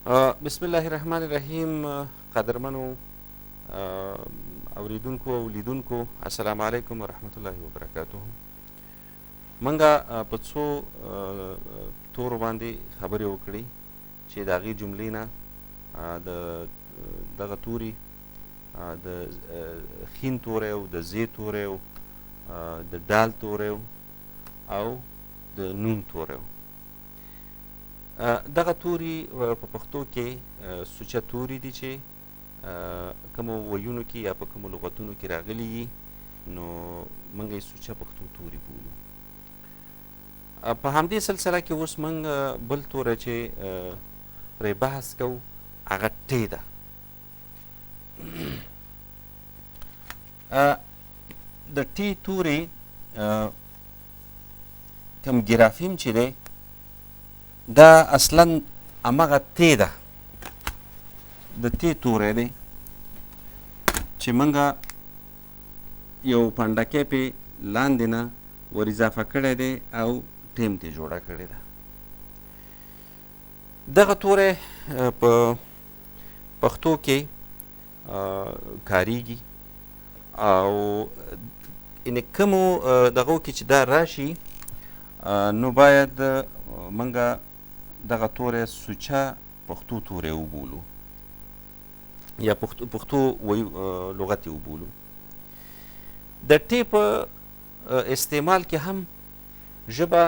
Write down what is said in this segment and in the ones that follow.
بسم الله الرحمن الرحیم. قدرمنو اوریدونکو او لیدونکو، السلام علیکم ورحمت الله وبرکاته. مونږه په څو تورو باندې خبرې وکړې چې د هغې جملې نه د دغه توري د خین توری او د زی توری او د ډال توری او د نون توری. دغه توري په پښتو کې سوچه توري دي چې کومو ویونو کې یا په کومو لغتونو کې راغلي دي، نو موږ یې سوچه پښتو توري بولو. په همدې سلسله کې اوس موږ بل توری چې پرې بحث کوو هغه ټې ده. د ټې توري کوم ګرافیم چې دی دا اصلا همغه تی ده، د تی توری دی چې موږ یو پنډکی پې لاندې نه ور اضافه کړی دی او ټیم ترې جوړه کړې ده. دغه توری په پښتو کې کاریږي او یعنې کومو دغو کې چې دا راشي نو باید موږ دغه توری سوچه پښتو توری وبولو یا پښتو لغت یې وبولو. د ټې په استعمال کې هم ژبه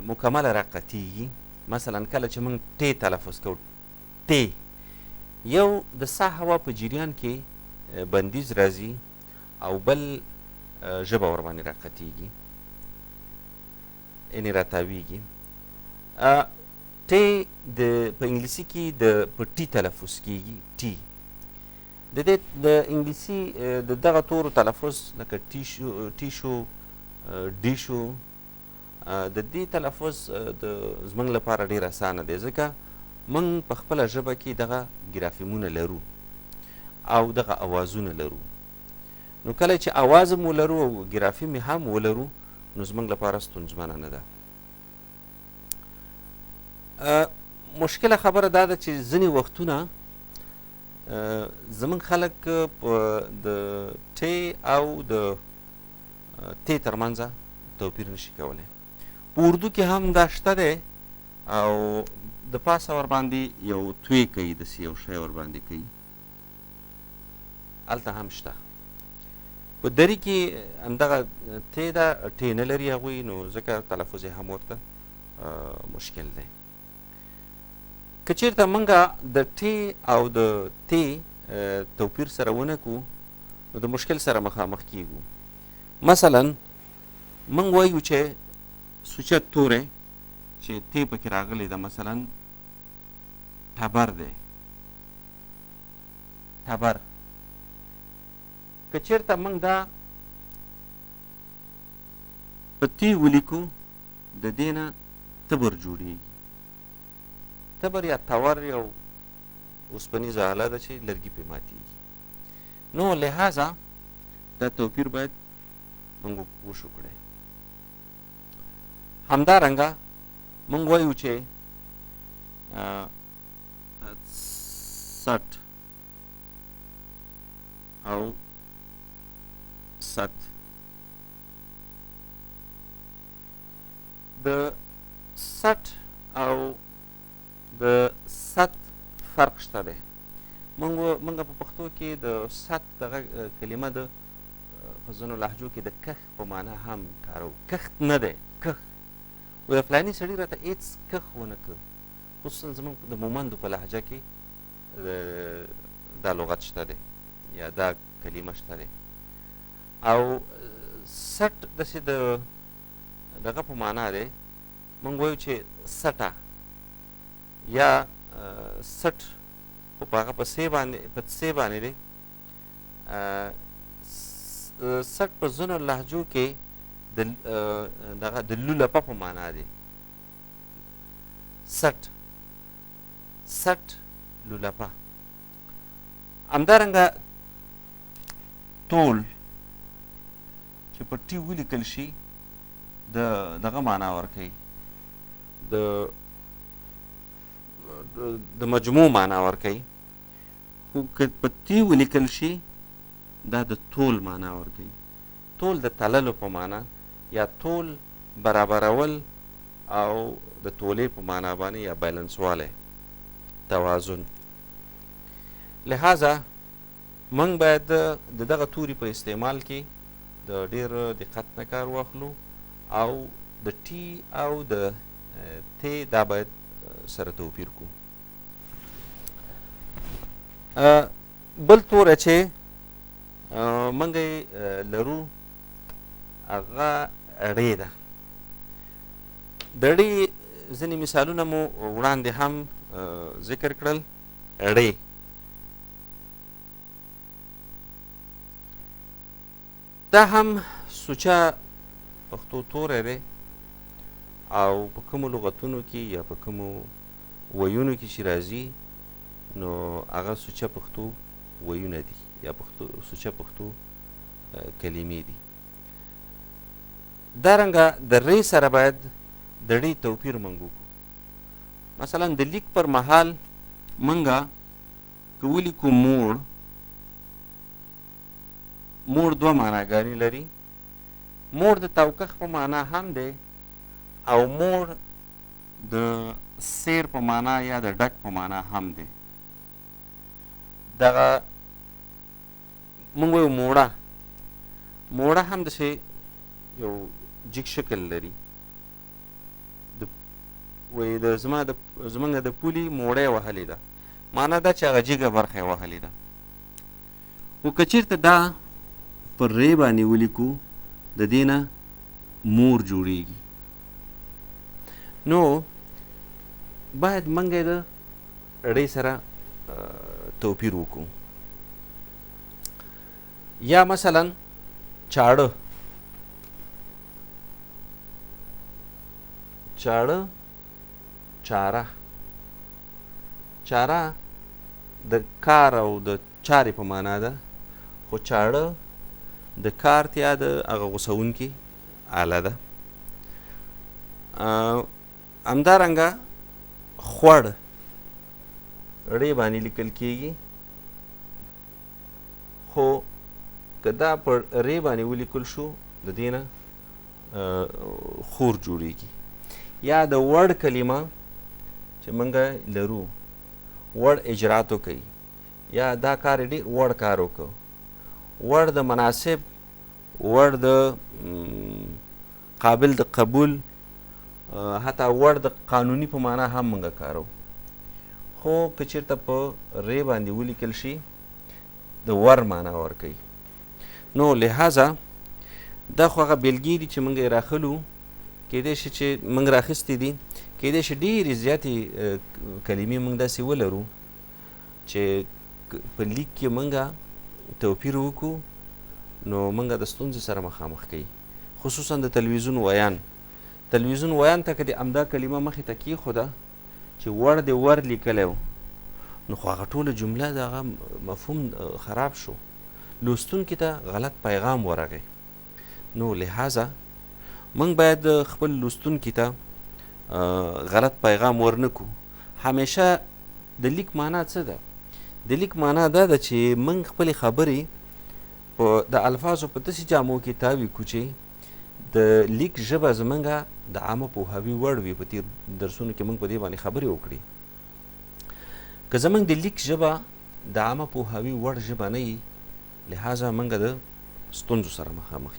مکمله راقتیږي. مثلا کله چې موږ ټې تلفظ کوو، ټې یو د ساه هوا په جریان کې بندیز راځي او بل ژبه ورباندې راقتیږي، یعنې راتاویږي. ټې د په انګلیسي کې د په ټي تلفظ کیږي، ټي. د دې د انګلیسي د دغه تورو تلفظ لکه ټي شو، ټي شو، ډي شو، د دې تلفظ د زموږ لپاره ډېر اسانه دی، ځکه موږ په خپله ژبه کې دغه ګرافیمونه لرو او دغه اوازونه لرو. نو کله چې اواز هم ولرو او ګرافیم هم ولرو نو زموږ لپاره ستونزمنه نه ده. مشکله خبره دا ده چې ځینې وختونه زموږ خلک په د ټې او د تی ترمنځ توپیر نشي کولی. په اردو کې هم دا شته دی او د پاسه ورباندې یو توی کوي، داسې یو شی ورباندې کوي، هلته هم شته. په دري کې همدغه تی ده، ټې نه لري هغوی، نو ځکه تلفظ یې هم ورته مشکل دی. که چېرته موږ د ټې او د تی توپیر سره ونه کړو نو د مشکل سره مخامخ کیږو. مثلا موږ وایو چې سوچه توری چې تی پکې راغلی ده، مثلا ټبر دی، ټبر. که چېرته موږ دا په تی ولیکو د دې نه تبر جوړیږي. تبر یا تور یو اوسپنیزه آله ده چې لرګي پرې ماتیږي. نو لهذا دا توپیر باید موږ وشو کړی. همدارنګه موږ وایو چې سټ او ست. د سټ او د ست فرق شته دی. موږ په پښتو کې د ست دغه کلمه د په ځینو لهجو کې د کښ په معنا هم کاروو. کښت نه دی، کښ. و د فلاني سړي راته هېڅ کښ ونه کړ. خصوصا زموږ د مومندو په لهجه کې دا لغت شته دی یا دا کلمه شته دی. او سټ داسې د دغه په معنا دی. موږ وایو چې سټه یا سټ، خو په هغه په سې باندې، په څې باندې دی. سټ په ځینو لهجو کې د دغه د لولپه په معنا دی. سټ، سټ لولپه. همدارنګه تول چې په ټي ولیکل شي د دغه معنا ورکوي، د د مجموع معنا ورکوي، خو که په تی ولیکل شي دا د تول معنا ورکوي. تول د تللو په معنا یا تول برابرول او د تولې په معنا باندې یا بیلنسوالی، توازن. لہذا موږ باید د دغه توري په استعمال کې د ډېر دقت نه کار واخلو او د ټي او د ت دا باید سره توپیر کړو. بل توری چې موږ یې لرو هغه ړې ده. د ړې ځینې مثالونه مو وړاندې هم ذکر کړل. ړې دا هم سوچه پښتو توری دی او په کومو لغتونو کې یا په کومو ویونو کې چې راځي نو هغه سوچه پښتو ویونه دي یا پښتو سوچه پښتو کلمې دي. دارنګه د ری سره باید د ړې توپیر موږ وکړو. مثلا د لیک پر مهال موږ که ولیکو موړ، موړ دوه معناګانې لري. موړ د توکخ په معنا هم دی او موړ د سیر په معنا یا د ډک په معنا هم دی. دغه موږ وایو موړه، موړه هم داسې یو جګ شکل لري. د وایي د زما د زمونږ د پولې موړی وهلې ده، معنا دا چې هغه جګه برخه یې وهلې ده. خو که چېرته دا پر ری باندې ولیکو د دې نه مور جوړیږي. نو باید موږ یې د ړې سره توپیر وکړو. یا مثلا چاړه، چاړه، چاره، چاره د کار او د چارې په معنا ده، خو چاړه د کارت یا د هغه غوڅوونکي آله ده. همدارنګه خوړ ړې باندې لیکل کیږي، خو که دا پر رې باندې ولیکل شو د دې نه خور جوړیږي. یا د وړ کلمه چې موږ لرو، وړ اجرات وکوي یا دا کار یې ډېر وړ کار وکړ، وړ د مناسب، وړ د قابل د قبول، حتی وړ د قانوني په معنا هم موږ کارو. خو که چېرته په ری باندې ولیکل شي د ور معنا ورکوي. نو لہذا دا خو هغه بېلګې دي چې موږ یې راخلو، کیدای شي چې موږ راخیستې دي، کیدای شي ډېرې زیاتې کلمې موږ داسې ولرو چې په لیک کې موږ توپیر وکړو نو موږ د ستونزې سره مخامخ کوي. خصوصا د تلویزیون ویان، تلویزیون ویان ته که د همدا کلمه مخې ته کېښوده چې وړ دې ور لیکلی و، نو خو هغه ټوله جمله د هغه مفهوم خراب شو، لوستونکي ته غلط پیغام ورغی. نو لہذا موږ باید خپل لوستونکي ته غلط پیغام ورنکو. همیشه د لیک معنا څه ده؟ د لیک معنا دا ده چې موږ خپلې خبرې په د الفاظو په داسې جامو کې تاوي کړو چې د لیک ژبه زمونږ د عامه پوهاوي وړ وي. په تېر درسونو کې موږ په دې باندې خبرې وکړې. که زمونږ د لیک ژبه د عامه پوهاوي وړ ژبه نه وي، لهذا موږ د ستونزو سره مخامخ